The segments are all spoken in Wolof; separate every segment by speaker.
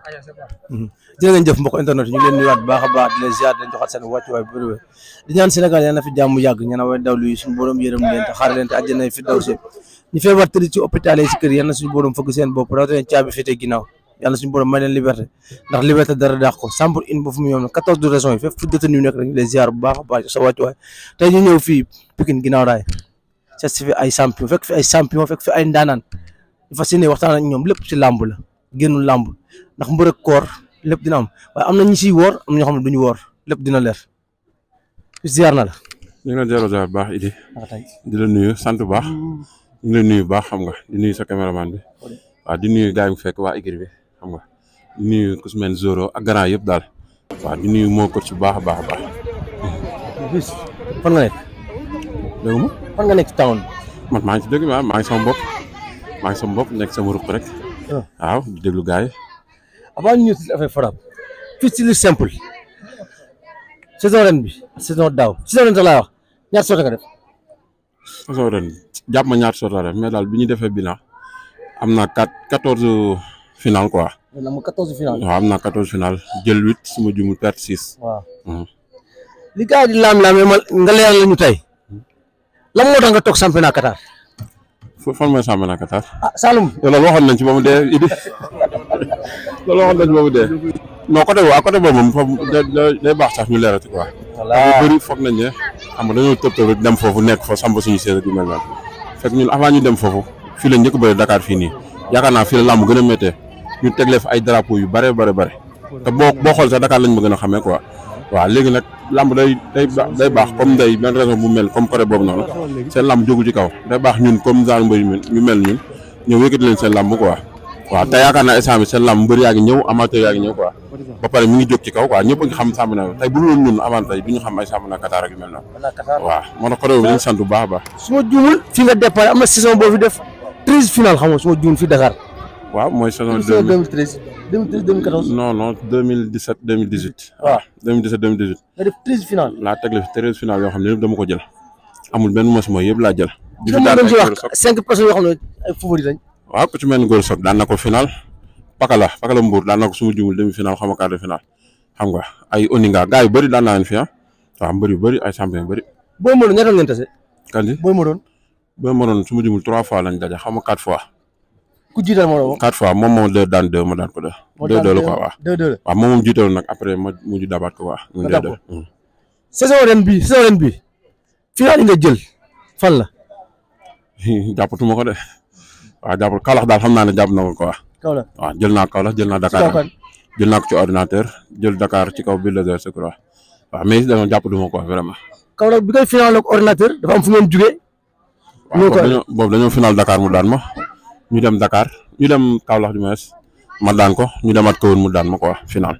Speaker 1: jërë ngeen jëf mbokk internet ñu ngi leen nuyuwaat bu baax a baax di leen ziar di leen joxaat seen wàccuwaay bu bëri di ñaan Sénégal yàlla na fi jàmm yàgg ñaan way daw luy suñu borom yërëm leen te xaar leen te àjjana fi daw si ñu feebar tëdd ci hôpital yi si kër yàlla na suñu borom fëgg seen bopp rawatina caabi féete ginnaaw yàlla na suñu borom may leen liberté ndax liberté dara daax ko 100 ba fu mu ñoom na 14 de raison yi fépp fu détenu nekk rek ñu leen ziar bu baax a baax sa wàccuwaay tey ñu ñëw fii Pikine ginnaaw raay seet si fi ay champion fekk fi ay champion fekk fi ay ndaanaan ñu fas yéene waxtaan ak ñoom lépp ci làmb la génnul làmb ndax mbër ak koor lépp dina am waaye am na ñu siy woor am na ñoo xam ne duñu woor lépp dina leer ziar na la.
Speaker 2: ñu ngi la jëloon ziar bu baax Idi di la nuyu sant bu baax ñu ngi la nuyu bu baax xam nga di nuyu sa caméraman bi waaw di nuyu gars yi mu fekk waa écurie bi xam nga di nuyu ku si mel Zoro ak grand yëpp daal waaw di nuyu moo ko ci bu baax a baax a baax.
Speaker 1: bis fan nga nekk. dégg nga fan nga nekk ci town
Speaker 2: man maa ngi ci dëgg maa ngi sama bopp nekk sama ruq rek. waaw di déglu gars yi.
Speaker 1: avant ñu ñëw si affaire Fadam fii ci lu simple saison ren bi saison daaw saison ren sax laay wax ñaata sotti nga def.
Speaker 2: saison ren jàpp ma ñaata sotti la def mais daal bi ñu defee bilan am na 14 final quoi.
Speaker 1: am na 14 final.
Speaker 2: waaw am na 14 final jël 8 su ma jumul perte 6.
Speaker 1: waaw. li gars yi di laam-laamee ma nga leeral la ñu tey lan moo tax nga toog championnat Qatar.
Speaker 2: fan mooy championnat Qatar.
Speaker 1: ah Saloum.
Speaker 2: loolu waxoon nañ ci ba mu dee Idi loolu waxoon nañ ci ba mu dee. non côté boobu moom foofu day baax sax ñu leerati quoi. voilà ñu bëri foog nañ ne xam nga dañoo tëb rek dem foofu nekk fa samp suñu séeréer yu mel noonu fekk ñun avant ñu dem foofu fii la njëkk bëri Dakar fii nii yaakaar naa fii la làmb gën a méttee ñu tegle fa ay drapeau yu bare te boo xool sax Dakar lañ ma gën a xamee quoi. waaw léegi nag lamb day baax comme day benn raison bu mel comme côté boobu noonu seen lamb jógu ci kaw day baax ñun comme genre mbëri ñu mel ñun ñëw yëkkati leen seen lamb quoi waaw te yaakaar naa instant bi seen lamb mbëri yaa ngi ñëw amateur yaa ngi ñëw quoi ba pare mi ngi jóg ci kaw quoi ñëpp a ngi xam sàmm na tey bu loolu ñun avant tey du ñu xam ay sàmm na Qatar ak yu mel noonu waaw moo tax côté boobu dañu sant bu baax a baax
Speaker 1: su ma juumul fi nga départ am na saison boo fi def 13 final xam nga su ma juumul fi Dakar
Speaker 2: waaw mooy saison
Speaker 1: 2013 2014
Speaker 2: non 2017 2018 waaw 2017 2018
Speaker 1: nga def 13 final
Speaker 2: laa tegle fi 13 final yoo xam ne yëpp dama ko jël amul benn mos mooy yëpp laa jël
Speaker 1: di fi daan wax 5 personnes yoo xam ne ay favori lañ
Speaker 2: waaw ku ci mel ni Gora Sock daan na ko final Pakala Mbour daan na ko suma jumul demi final xam nga quart de final xam nga ay Oninga gars yu bëri daan naa leen fi waaw mbër yu bëri ay champion yu bëri
Speaker 1: booy mënoon ñaata ngeen tase
Speaker 2: kan di booy mënoon suma jumul 3 fois lañ daje xam nga 4 fois
Speaker 1: ku jiital moo
Speaker 2: 4 fois moom moo daan 2 ma daan ko 2 la quoi waaw
Speaker 1: 2
Speaker 2: waaw moom jiital nag après ma mujj dabaat ko waaw mu 2
Speaker 1: saison ren bi final yi nga jël fan la
Speaker 2: jàppatuma ko de waaw jàpp Kaolack daal xam naa ne jàpp na ko quoi waaw jël naa Kaolack jël naa Dakar jël naa ko ci ordinateur jël Dakar ci kaw Bulldozer je crois waaw mais dama jàppatuma ko vraiment
Speaker 1: Kaolack bi koy final ak ordinateur dafa am fu ngeen jugee
Speaker 2: waaw boobu dañoo final Dakar mu daan ma ñu dem Dakar ñu dem Kaolack du moins ma daan ko ñu demaat Kawoon mu daan ma quoi final.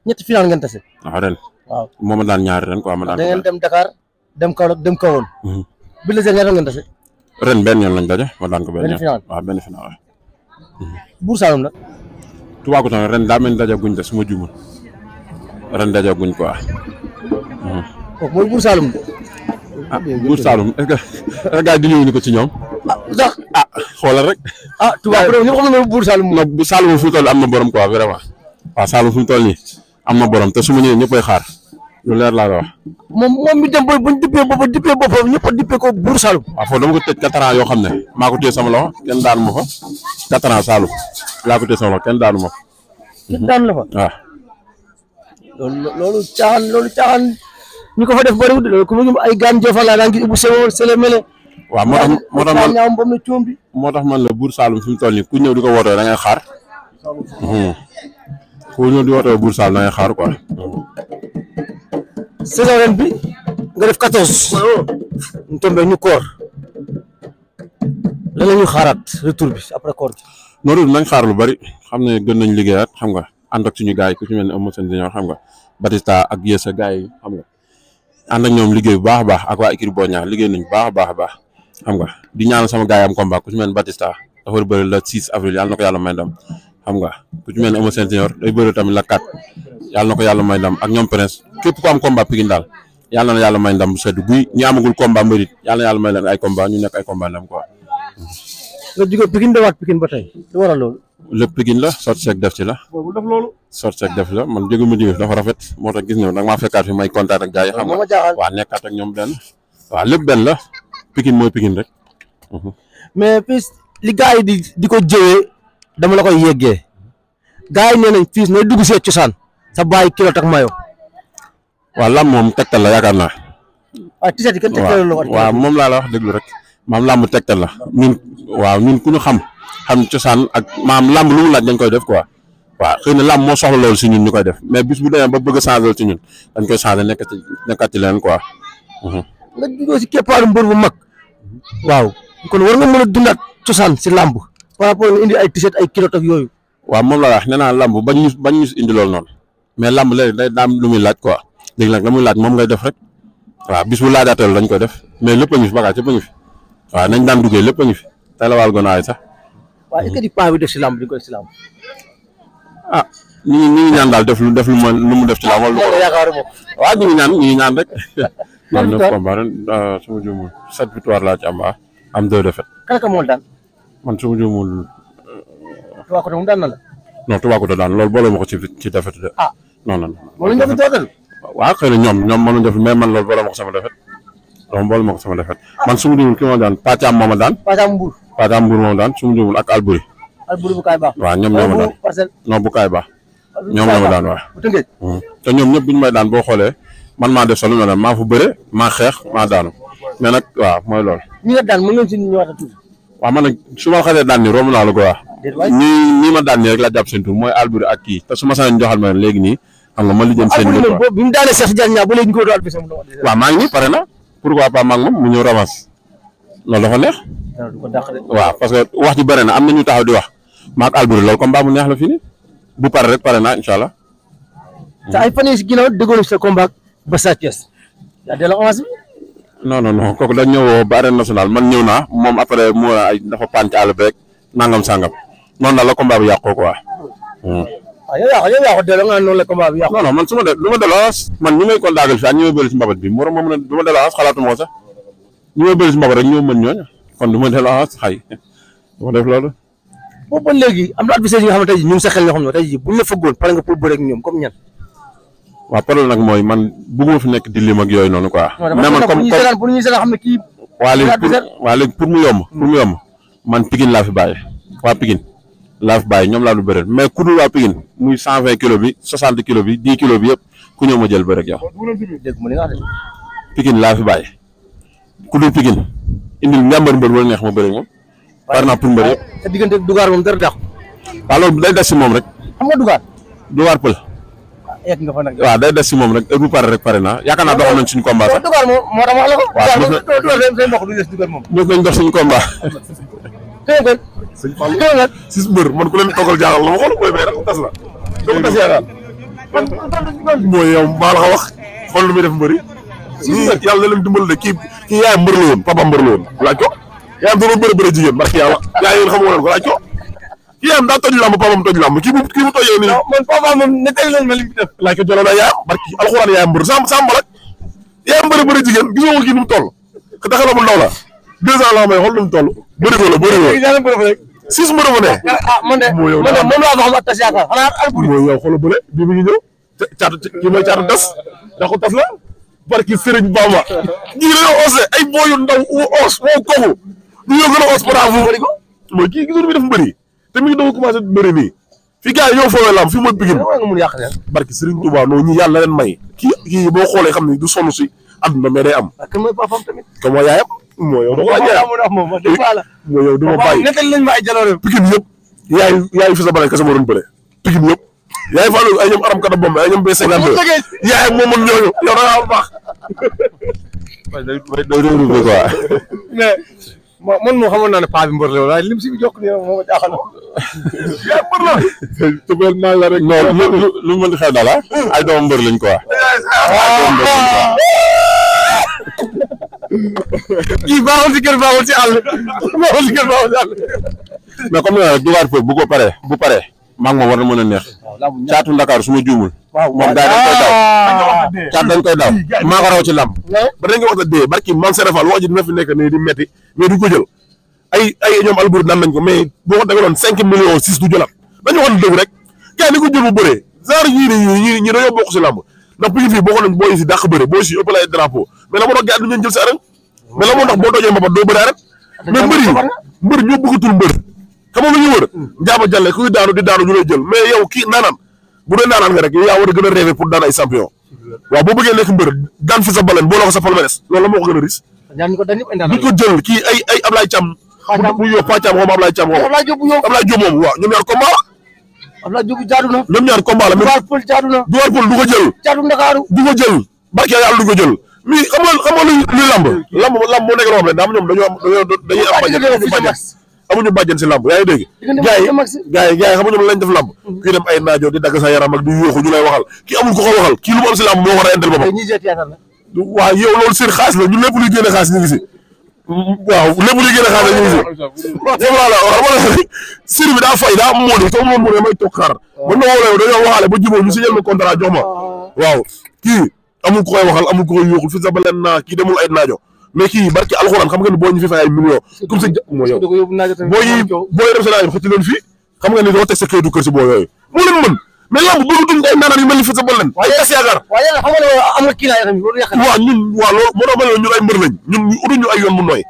Speaker 1: ñetti final ngeen tase.
Speaker 2: waaw ren.
Speaker 1: waaw
Speaker 2: moom ma daan ñaari ren quoi ma daan ko.
Speaker 1: da ngeen dem Dakar dem Kaolack dem Kawoon. bi la see ñaata ngeen tase.
Speaker 2: ren benn yoon lañ daje ma daan ko benn yoon.
Speaker 1: final
Speaker 2: waaw benn final waaw.
Speaker 1: Buur Saalum nag.
Speaker 2: Toubacouta ren daa mel ni daje guñ de su ma juumul ren daje guñ quoi.
Speaker 1: kooku mooy Buur Saalum de.
Speaker 2: ah Buur Saalum est-ce que gars yi di ñëw ko ci ñoom.
Speaker 1: sax
Speaker 2: xoolal rek.
Speaker 1: Toubacouta ñëpp xam na Buur Saalum.
Speaker 2: non bu Saalum fu mu toll am na borom quoi vraiment. waaw Saalum fu mu toll nii am na borom te su ma ñëwee ñëppay xaar lu leer laa la wax.
Speaker 1: moom mi dem ba buñ dippee boppam ñëpp a dippee ko Buur Saalum.
Speaker 2: waaw foofu dama ko tëj 4 ans yoo xam ne maa ko téye sama loxo kenn daanu ma fa 4 ans Saalum laa ko téye sama loxo kenn daanu ma fa.
Speaker 1: kenn daanu la fa.
Speaker 2: waaw.
Speaker 1: loolu caaxaan ñu ko fa def bëriwul loolu ku mu ay gaan jëfal laa daan gis Ibou Sele Mele.
Speaker 2: waaw moo tax man la Buur Saalum fi mu toll nii ku ñëw di ko wootee da ngay xaar. ku ñëw di wootee Buur Saalum da ngay xaar quoi.
Speaker 1: saison ren bi nga def 14. ñu tombé ñu koor lan la ñuy xaaraat retour bi après koor bi.
Speaker 2: noonu nañ xaar lu bari xam ne gën nañ liggéeyaat xam nga ànd ak suñu gars yi ku ci mel ne Eumeu Sène Junior xam nga Batista ak Yessa gars yi xam nga ànd ak ñoom liggéey bu baax a baax ak waa équipe Boña liggéey nañ baax a baax xam nga di ñaanal sama gars yi am combat ku ci mel ne Batista dafa war a bëri le 6 avril yàlla na ko yàlla may ndam xam nga ku ci mel ne Eumeu Sène Junior day bëri tamit la 4 yàlla na ko yàlla may ndam ak ñoom Prince képp ku am combat Pikine daal yàlla na yàlla may ndam bu sedd guy ñi amagul combat mbërit yàlla na yàlla may leen ay combat ñu nekk ay combat ndam quoi.
Speaker 1: nga jóge Pikine dawaat Pikine ba tey lu waral loolu.
Speaker 2: lépp Pikine la sotti seeg def ci la.
Speaker 1: boobu def loolu.
Speaker 2: sotti seeg def la man jóge ma jóge dafa rafet moo tax gis nga nag maa fekkaat fi may contact ak gars yi xam nga waaw nekkaat ak ñoom benn waaw lépp benn la Pikine mooy Pikine rek.
Speaker 1: mais fii li gars yi di ko jëwee dama la koy yeggee gars yi nee nañ fii nooy dugg see cosaan sa bàyyi kilo tak mayo.
Speaker 2: waaw lam moom tegtal la yaakaar naa.
Speaker 1: waaw tiset yi kenn tegtal la
Speaker 2: waaw moom laa la wax déglu rek maam làmb tegtal la ñun ku ñu xam cosaan ak maam làmb lu mu laaj dañ koy def quoi waaw xëy na làmb moo soxla loolu si ñun ñu koy def mais bis bu demee ba bëgg a changer ci ñun dañ koy changer nekkat ci leen quoi.
Speaker 1: nga juddoo si keppaaru mbër bu mag waaw kon war nga mën a dundaat cosaan si làmb par rapport nga indi ay tiset ay kilot ak yooyu.
Speaker 2: waaw moom la wax nee naa làmb bañ ñu indi loolu noonu mais làmb léegi day daam lu muy laaj quoi léegi nag la muy laaj moom ngay def rek waaw bis bu laajaateel dañ koy def mais lépp a ngi fi bagage yëpp a ngi fi waaw nañ daan duggee lépp a ngi fi tey la waal gonaay sax.
Speaker 1: waaw est-ce que di paa bi def si làmb di ko def si làmb.
Speaker 2: ah ñu ngi ñaan daal def lu mu def ci làmb wala lu ko waaw ñu ngi ñaan rek. am na combat ren su ma juumul 7 victoire laa ci am 2 défaites.
Speaker 1: kan ka moo daan.
Speaker 2: man su ma juumul.
Speaker 1: Toubacouta mu daan na la.
Speaker 2: non Toubacouta daan loolu boole ma ko ci défaite de.
Speaker 1: ah
Speaker 2: non.
Speaker 1: loolu ñu def toogal.
Speaker 2: waaw xëy na ñoom mënuñ def mais man loolu boole ma ko sama défaite loolu boole ma ko sama défaite man su ma juumul ki ma daan Pathiam moo ma daan.
Speaker 1: Pathiam Mbour
Speaker 2: moo ma daan su ma juumul ak Albouri.
Speaker 1: Albouri bu kaay baax.
Speaker 2: waaw ñoom ñoo ma daan non bu kaay baax. ñoom ñoo ma daan waaw. te ñoom ñëpp bu ñu may daan boo xoolee man maa def solo ma maa fa bëre maa xeex maa daanu mais nag waaw mooy loolu.
Speaker 1: ñi nga daan mën ngeen si ñëwaat a tuuti.
Speaker 2: waaw man nag su ma xasee daan nii romb naa la ko wax. ñii ma daan nii rek laa jàpp seen tur mooy Albouri ak kii te su ma sañoon joxal ma léegi nii xam nga ma lijjën seen mbir.
Speaker 1: bi mu daanee Cheikh Diagne ba léegi ñu ko doon albisam.
Speaker 2: waaw maa ngi nii pare na pourquoi pas maa ngi moom mu ñëw revanche loolu dafa neex. waaw parce que wax ji bëri na am na ñu taxaw di wax maa ak Albouri loolu combat bu neex la fii nii bu pare rek pare na incha allah.
Speaker 1: te ay fan yii si ginnaaw déggoon sa combat ba Sa Thiès yaa delloo avance bi.
Speaker 2: non kooku dañ ñëwoo ba arène nationale man ñëw naa moom après mu ay dafa paan ci àll beeg nangam sangam noonu daal la combat bi yàqoo quoi.
Speaker 1: yow yaa ko delloo nga noonu la combat bi yàqu.
Speaker 2: non man su ma lu ma delloo avance man ñi may ko daagal fii ak ñi may bëri si mbabat bi mu ma mën a du ma delloo avance xalaatu moo sax ñi may bëri si mbabat rek ñoo mën ñooñu kon du ma delloo avance xay du ma def loolu.
Speaker 1: boobu ba léegi am na adversaire yi nga xam ne tey jii ñu ngi sa xel ñoo xam ne tey jii buñ la fëggoon pare nga pour bëre ak ñoom comme ñan.
Speaker 2: waaw problème nag mooy man bëgguma fi nekk di lim ak yooyu noonu quoi. mais man comme
Speaker 1: pour ñu seetaan xam ne kii.
Speaker 2: waa léegi pour mu yomb man Pikine laa fi bàyyi waa Pikine laa fi bàyyi ñoom laa du bëre mais ku dul waa Pikine muy 120 kilos bi 60 kilos bi 10 kilos bi yëpp ku ñëw ma jël bëre ak yow. Pikine laa fi bàyyi ku dul Pikine indil njàmbar mbër wala neex ma bëre ak moom. par naa pour mbër yëpp.
Speaker 1: sa diggante Dugar moom dara dàqu.
Speaker 2: waaw loolu day des si moom rek.
Speaker 1: xam nga
Speaker 2: Dugar pël.
Speaker 1: yegg nga fa nag.
Speaker 2: waaw day des si moom rek bu pare rek pare naa yaakaar naa doxal nañ suñu combat sax.
Speaker 1: Dugar moom moo tax wax la ko.
Speaker 2: waaw
Speaker 1: mos
Speaker 2: nañ dox suñu combat.
Speaker 1: sëñ Fall
Speaker 2: sis mbër man ku leen toogal jaaxal la ma xool mooy bay rek tas la. dama tas yaakaar. mooy yow maa la ko wax xool lu muy def mbëri. ñii yàlla na leen dimbali de kii yaayam mbër la woon papa mbër la woon laaj ko. yaayam doon bëre jigéen barki yàlla yaay yéen xamoo leen ko laaj ko. kii yaayam daa toj làmb papam toj làmb kii bu tojee nii.
Speaker 1: man papa moom nettali nañ ma li mu def.
Speaker 2: laaj ko jëloon na yaayam barki alxuraan yaayam mbër sàmm balak yaayam bëre jigéen gisoo ko kii nu mu toll te taxala mu ndaw la 2 ans la may xool nu mu toll bëri ko la 6 mbër fa ne.
Speaker 1: man de moom laa ko xam ak tas yaakaar xanaa Albouri.
Speaker 2: mooy yow xoolal bële bii mi ngi ñëw caatu kii mooy caatu tas ndax ko tas la barki Serigne Bamba ñii dañoo osé ay booyu ndaw os woo kooku ñu ñoo gën a os bravo mooy kii gisoon bi def mbëri te mi ngi doog a commencé bëri nii fii gars yi ñoo foowee lam fii mooy Pikine barki Serigne Touba noonu ñi yàlla leen may kii boo xoolee xam ne du sonn si àdduna mais day am.
Speaker 1: kan mooy papaam tamit.
Speaker 2: comme mooy yaayam. mooy yow dama mooy yow dama bàyyi.
Speaker 1: nettali nañ ma ay jaloore.
Speaker 2: Pikine yëpp yaay fi sa bale kese moo doon bëre Pikine yëpp yaay fa ay ñoom aram kata bombe ay ñoom B52 yaay moo mën ñooñu yow da ngaa baax. day quoi.
Speaker 1: mais man moo xamoon naa ne paa bi mbër la waaye lim si jokk nii moo ma jaaxal. yaa mbër la.
Speaker 2: tubeel naa la rek. non lu mën di xew daal ay doomu mbër lañ quoi.
Speaker 1: kii baaxul ci kër baaxul ci àll baaxul ci kër baaxul ci àll.
Speaker 2: mais comme ni ma la Dugar Feu bu paree maa ngi moom war na mën a neex. caatu Ndakaaru su ma juumul. moom gars yi dañ koy daw. caat dañ koy daw maa ko raw ci lamb. ba dañ koy wax dee barki man Serapha wax ji dina fi nekk nii di metti mais du ko jël
Speaker 3: ay ñoom Albouri naan nañ ko mais boo ko tegaloon 5 millions 6 du jëlaat dañu waxoon dëgg rek gars yi ni ko jël bu bëree genre ñii dañoo bokk si làmb ndax Pikine fii boo ko nañ booy si dàq bëre booy si ëpp la ay drapeau mais la moo tax gars yi du ñu jël si arène mais la moo tax boo tojee mbapat doo bëri arène mais mbër ñoo bëggatul mbër xam nga lu ñu wër njaaba jàlle kuy daanu di daanu ñu lay jël mais yow kii naanaan bu dee naanaan nga rek yow yaa war a gën a rêver pour daan ay champion waaw boo bëggee nekk mbër daan fi sa balen boo la ko sa palmarès loolu la moo ko gën a ris duñ ko jël kii ay Ablaye Thiam bu yow Pa Thiam xaw ma Ablaye Thiam xaw ma Ablaye Diop moom waaw ñoom ñaar combat
Speaker 4: Abdoulaye Diop jaadu na.
Speaker 3: ñoom ñaar combat la.
Speaker 4: Duwaar Pël jaadu na.
Speaker 3: Duwaar Pël du ko jël.
Speaker 4: jaadu Ndakaaru
Speaker 3: du ko jël barke yàlla du ko jël mais xam nga luy lamb moo nekk loo xam ne daam ñoom dañuy am bàjjen amuñu bàjjen si lamb yaa ngi dégg gars yi xam nga ñoom lañ def lamb kii dem ay naajo di dagg sa yaram ak di yuuxu ñu lay waxal kii amul ko waxal kii lu mu am si lamb moo war a indil boppam waaw yow loolu seen xaalis la ñun lépp luy génne xaalis ñu ngi si waaw lépp luy génne xaalis ñu ngi si voilà xam nga sir bi daa fay daa am moodi te moom moodi may toog xaar ba na woolee dañoo waxaale ba jubóo ñu signé ma contrat jox ma waaw kii amul ko koy waxal amul ko koy yuuxul fi sa ba leen naa kii demul ay naajo mais kii barki alxuraan xam nga ni boo ñu fi fay ay millions comme ça mooy yow booy dem seen ay xëcc leen fii xam nga ni doo teg sa këyitu kër si boo yooyu moo leen mën mais lamb bëggatuñ ay naanaan yu mel ni fi sa ba leen ay tas yaakaar
Speaker 4: am nga kii naa tamit loolu yàq
Speaker 3: waaw ñun waaw loolu moo tax ma ne ñun ay mbër lañ ñun ñu utuñu ay yoon mu nooy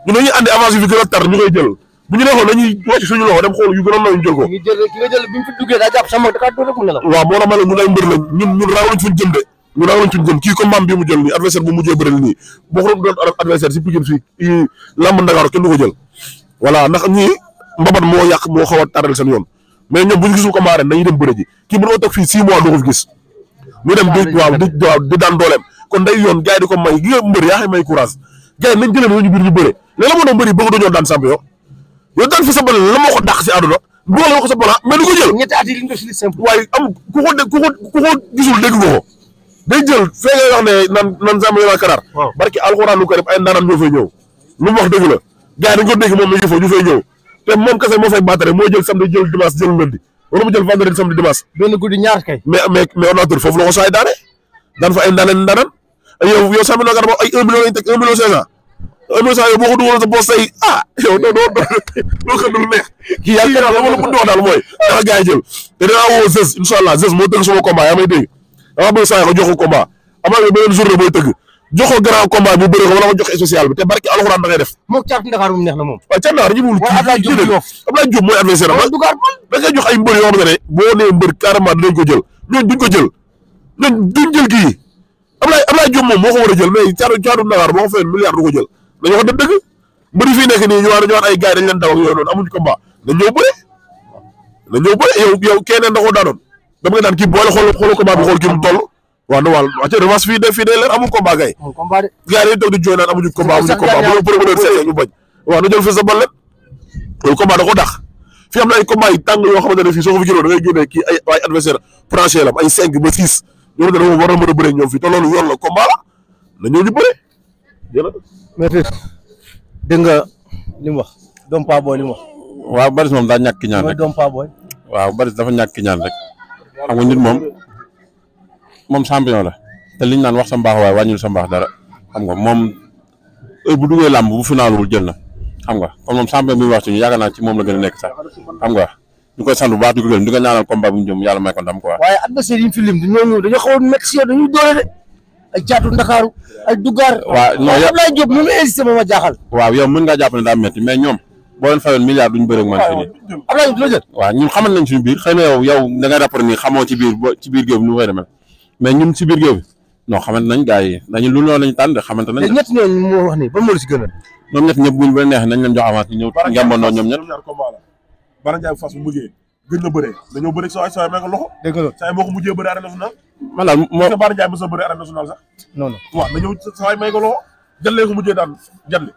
Speaker 3: ñun dañuy andi avance yu fi gën a tar ñu koy jël bu ñu neexoon dañuy wàcc suñu loxo dem xool yu gën a nooy ñu jël ko
Speaker 4: ki nga jël bi mu fi duggee daa jàpp sama da kaa doon rek mu nelaw
Speaker 3: waaw moo tax ma ne ñun ay mbër lañ ñun raawlañ fuñ jëm de ñu raawlañ fuñ jëm kii comme maam bi mu jël nii adversaire bu mujjee bëral nii boo ko doon adversaire si Pikine fii lamb Ndakaaru kenn du ko jël voilà ndax ñii mbabat moo yàq moo xaw a taral seen yoon mais ñoom bu ñu gisul combat ren dañuy dem bëre ji kii mënoo toog fii 6 mois doo ko fi gis mu dem di daan dooleem kon day yoon gars yi di ko may gi nga mbër yaa xay may courage gars yi nañ jëlee nañu biir ñu bëre léegi la moo tax mbër yi bëgg dañoo daan champion yow daan fi sa bal la moo ko dàq si àdduna boole ko sa bala mais du ko jël
Speaker 4: ñetti at yi ñu def si simple
Speaker 3: waaye am ku ko gisul dégg nga ko day jël fee ngay wax ne nan sàmm yow Karaar barki alxuraan lu ko def ay ndaanaan ñoo fay ñëw lu mu wax dëgg la gars yi dañ ko dégg moom mi ngi fa ñu fay ñëw te moom kese moo fay baatare moo jël samedi jël dimanche jël lundi wala mu jël vendredi samedi dimanche
Speaker 4: benn guddi ñaar kay
Speaker 3: mais ordinateur foofu la ko saay daane daan fa ay ndaanaan yow sàmm yow Karaar ay 1 million lañ teg 1 million 500 1 million 500 yow boo ko dugaloon sa boos tey yow doo ko dul neex kii yàlla la ma la mën di wax daal mooy dafa gars yi jël te dinaa woo Zeus incha allah Zeus moo tëgg sama combat yaa may dégg dama bëgg saa ko jox ko combat amaa nga beneen journée booy tëgg jox ko grand combat bi bëri ko wala ma jox spécial bi te barki alxuraan da ngay def
Speaker 4: moom caatu Ndakaaru mu neex na moom
Speaker 3: waaw ca Ndakaaru ñi mul Ablaye Diop mooy adversaire am da ngay jox ay mbër yoo xam ne boo nee mbër carrément dinañ ko jël ñooñ duñ ko jël ñooñ duñ jël kii Ablaye Diop moom moo ko war a jël mais caatu Ndakaaru boo ko fayeen milliard du ko jël dañu wax dëgg mbëri fii nekk nii ñu wax ay gars yi dañ leen daw ak yooyu noonu amuñ combat dañ ñëw bëre yow keneen da koo daanoon dama nga daan kii boole xool combat bi xool kii mu toll waaw no wàll wàcce revanche fii de leer amul combat gay gars yi dañuy toog di jooy naan amuñu combat bu ñu promoteur seet ñu bañ waaw na jël fi sa bal leen loolu combat da ko dàq fii am na ay combat yi tàng yoo xamante ne fii soo ko fi jëloon da ngay génnee kii ay adversaire tranché la ay 5 ba 6 ñoo ne war na mën a bëre ñoom fii te loolu yoon la combat la na ñëw ñu bëre
Speaker 1: mais dégg nga li mu wax doom Pa Boy li mu wax
Speaker 2: waaw Baris moom daa ñàkk ki ñaan
Speaker 1: mooy
Speaker 2: rek
Speaker 1: doom Pa Boy
Speaker 2: waaw Baris dafa ñàkk ki ñaan rek xam nga nit moom champion la te liñ naan wax sa mbaax waaye wàññil sa mbaax dara xam nga moom heure bu duggee làmb bu finaaluwul jël na xam nga kon moom champion bi mu wax ci ñu yaakaar naa ci moom la gën a nekk sax xam nga ñu koy sant bu baax di ko gërëm di ko ñaanal combat bu ñu jëm yàlla may ko ndam quoi.
Speaker 4: waaye adversaire yi mu fi lim dañoo xaw a métti si yow dañuy doole de ay caatu Ndakaaru ay Dugar.
Speaker 2: waaw non yow
Speaker 4: Ablaye Diop mu insisté ma jaaxal.
Speaker 2: waaw yow mën ngaa jàpp ne daa métti mais ñoom boo leen fayoon milliard duñ bëre ak man fii nii.
Speaker 4: Ablaye Diop la jël.
Speaker 2: waaw ñun xamal nañ suñu biir xëy na yow da ngay rapport nii xamoo ci biir géew bi nu mu koy demee mais ñun ci biir géew bi non xamante nañ gars yi dañu lu loolu lañu tànn de xamante nañ.
Speaker 4: te ñett ñooñu moo wax ni ba moo la si gënal.
Speaker 2: ñoom ñett ñëpp buñ ba neexee nañ leen jox avance ñu ñëw ngembandoo ñoom ñett.
Speaker 3: Bara Ndiaye fas bu bëggee gën na bëree dañoo bëri sa ay may nga loxo
Speaker 1: dégg nga
Speaker 3: saa moo ko mujjee bëri arène nationale
Speaker 2: man daal moo
Speaker 3: Bara Ndiaye mos a bëri arène nationale sax
Speaker 1: non non
Speaker 3: waaw na ñëw saa may ko loxo jëlee ko mujjee daan jënd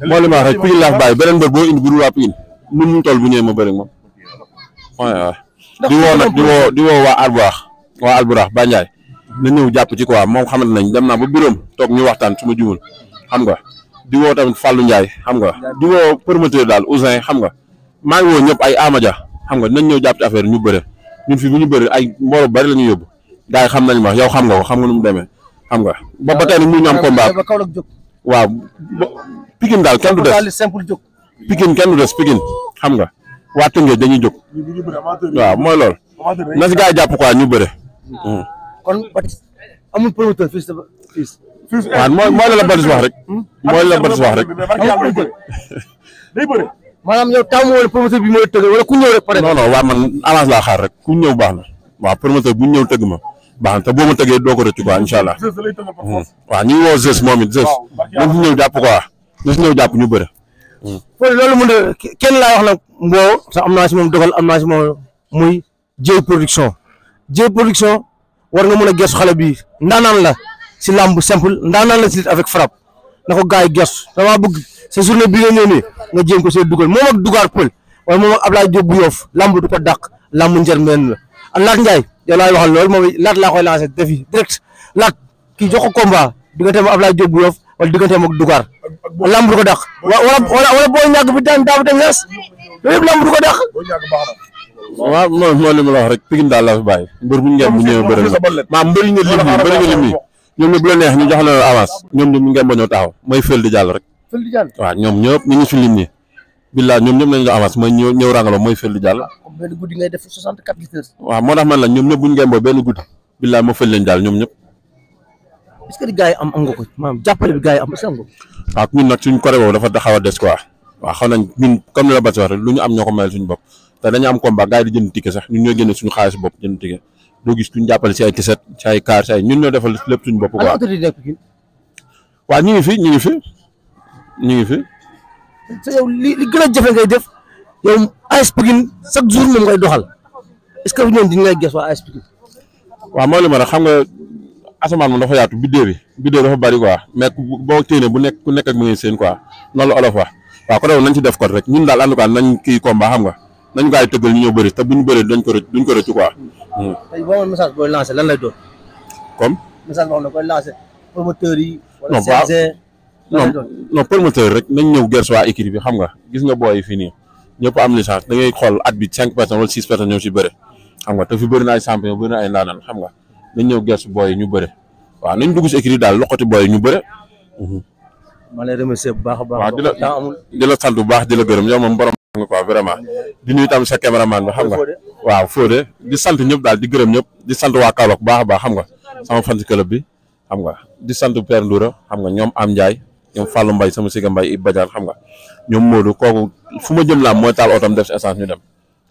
Speaker 2: moo li ma wax rek Pikine laa bàyyi beneen mbër boo indi bu dul waa Pikine nun ñu toll bu ñëwee ma bëri moom waaw di woo nag di woo waa Alburax Ba Ndiaye na ñëw jàpp ci quoi moom xamante nañ dem naa ba bureau toog ñu waxtaan su ma jumul xam nga di woo tamit Fallou Ndiaye xam nga di woo promoteur daal Ousin xam nga maa ngi woo ñëpp ay Amadia xam nga nañ ñëw jàpp ci affaire ñu bëre ñun fi bu ñu bëri ay mbooloo bari la ñuy yóbbu gars yi xam nañ ma yow xam nga ko xam nga nu mu demee xam nga ba tey nag ñu am combat waaw Pikine daal kenn du des Pikine kenn du des Pikine xam nga waa Tëngéej dañuy jóg waaw mooy loolu na si gars yi jàpp quoi ñu bëre.
Speaker 4: kon amul promoteur fils.
Speaker 2: waaw mooy la Badis wax rek. mooy la Badis wax rek.
Speaker 3: day bëre.
Speaker 4: maanaam yow taamu wala promoteur bi mooy tëgg wala ku ñëw rek pare.
Speaker 2: non waa man avance laa xaar rek ku ñëw baax na waaw promoteur bu ñëw tëgg ma baax na te boo ma tëggee doo ko rëcc quoi incha allah. waaw ñu ngi woo Zeus moom it Zeus nañ fi ñëw jàpp quoi na si ñëw jàpp ñu bëre.
Speaker 1: foofu loolu mun na kenn laa wax nag mboo sax am naa si moom dogal am naa si moom muy Dieye production war nga mën a gëstu xale bi ndaanaan la si lamb simple ndaanaan la si lutte avec frappe na ko gars yi gëstu dama bëgg sa journée bi nga ñëw nii nga jéem ko see dugal moom ak Dugar Pël wala moom ak Ablaye Diop bu Yoff lamb du ko dàq lamb njërmeen la ak Lat Ndiaye yow laay waxal loolu moom Lat laa koy lancé défi direct Lat kii jox ko combat digganteem ak Ablaye Diop bu Yoff wala digganteem ak Dugar lamb du ko dàq wala boo ñàkk bi daan daaw dem ñaas loolu yëpp lamb du ko dàq.
Speaker 2: waaw moo li ma la wax rek Pikine daal la fi bàyyi mbër bu ñu ngeen bu ñëwee bëri na maam mbëri nga lim nii ñoom ñëpp bu la neex ñu jox la avance ñoom ñëpp ñu ngeen ba ñëw taxaw mooy fël di jàll rek waaw ñoom ñëpp ñu ngi fi lim nii billaay ñoom ñëpp nañu jox avance mooy ñëw rangaloo mooy fël di jàll
Speaker 4: benn guddi ngay def 64 litres.
Speaker 2: waaw moo tax man la ñoom ñëpp bu ñu ngeen boo benn guddi billaay ma fël leen jàll ñoom ñëpp
Speaker 1: est-ce que gars yi am nga ko maanaam jàppale bi gars yi am est-ce que am nga ko.
Speaker 2: waaw ñun nag suñ côté boobu dafa xaw a des quoi waaw xam nañ ñun comme ni la Basi wax rek lu ñu am ñoo ko mayal suñu bopp te dañu am combat gars yi di jënd ticket sax ñun ñoo génne suñu xaalis bopp jënd ticket doo gis kuñ jàppale si ay tiset si ay car si ay ñun ñoo defal lépp suñu bopp quoi waaw ñu ngi fi
Speaker 1: te yow li gën a jafe ngay def yow AS Pikine chaque jour moom ngay doxal est-ce que ñoom dañu lay gës waa AS Pikine.
Speaker 2: waaw mooy li ma rek xam nga asamaan moom dafa yaatu biddéew dafa bari quoi mais boo téenee bu nekk ku nekk ak mu ngi seen quoi noonu la olof wax waaw ko rew nañ ci def ko rek ñun daal en tout cas nañ kii combat xam nga nañ gaa yi tëggal ñu ñëw bëri te buñu bëri duñ ko rëcc quoi.
Speaker 1: tey boo amoon message booy lancé lan lay doon.
Speaker 2: comme.
Speaker 1: message boo xam ne koy lancé promoteurs yi.
Speaker 2: non non promoteur rek nañ ñëw gerte waa équipe bi xam nga gis nga booy yi fii nii ñëpp am licence da ngay xool at bi 5 personnes wala 6 personnes ñëw si bëre xam nga te fi bëri na ay champion bëri na ay ndaanaan xam nga nañ ñëw gerte booy yi ñu bëre waaw nañ dugg si équipe daal loxoti booy yi ñu bëre.
Speaker 1: ma lay remercier bu baax a baax.
Speaker 2: waaw di la sant bu baax di la gërëm yow moom borom nga quoi vraiment di nuyu tam sa cameraman bi xam nga waaw Fodé di sant ñëpp daal di gërëm ñëpp di sant waa Kaolack bu baax a baax xam nga sama fan si club bi xam nga di sant Père Ndoura xam nga ñoom Am Ndiaye ñoom Fallou Mbaye sama siga Mbaye Ibou Badiane xam nga ñoom Modou kooku fu ma jëm laam mooy taal otom def si essence ñu dem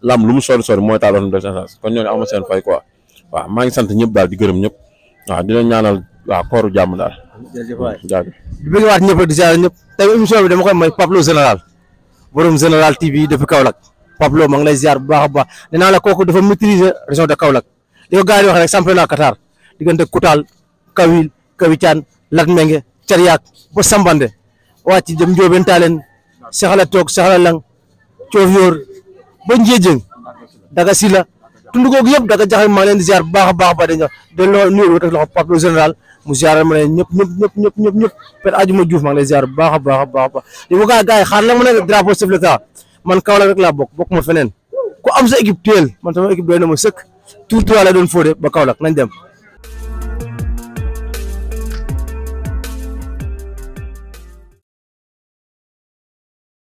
Speaker 2: laam lu mu sori mooy taal otom def si essence kon ñooñu ama seen fay quoi waaw maa ngi sant ñëpp daal di gërëm ñëpp waaw di leen ñaanal waaw kooru jàmm daal.
Speaker 1: jërëjëf waay di bëgg waat ñëpp di ziar ñëpp tey émission bi dama koy may Pape Lo général borom général TV depuis Kaolack Pape Lo maa ngi lay ziar bu baax a baax nee naa la kooku dafa maîtriser région de Kaolack li ko gars yi wax rek championnat Qatar diggante Koutal Kawil Kawicaan Latmengue Cariak ba Sambande wàcc jëm Ndiobène Talen Saxala Toog Saxala Lang Coof ba Ndiédiène daga Sila tund googu yëpp daga jaxe maa ngi leen di ziar bu baax a baax ba dañu de nuyu wut ak loxo Pape Lo général mu ziaral ma ne ñëpp per Adjuma Diouf maa ngi lay ziar bu baax a baax di ko gars yi xaar la ma ne drapeau chef de l'État man Kaolack rek laa bokk ma feneen ku am sa équipe téel man sama équipe doy na ma sëkk tout la doon Fodé ba Kaolack nañ dem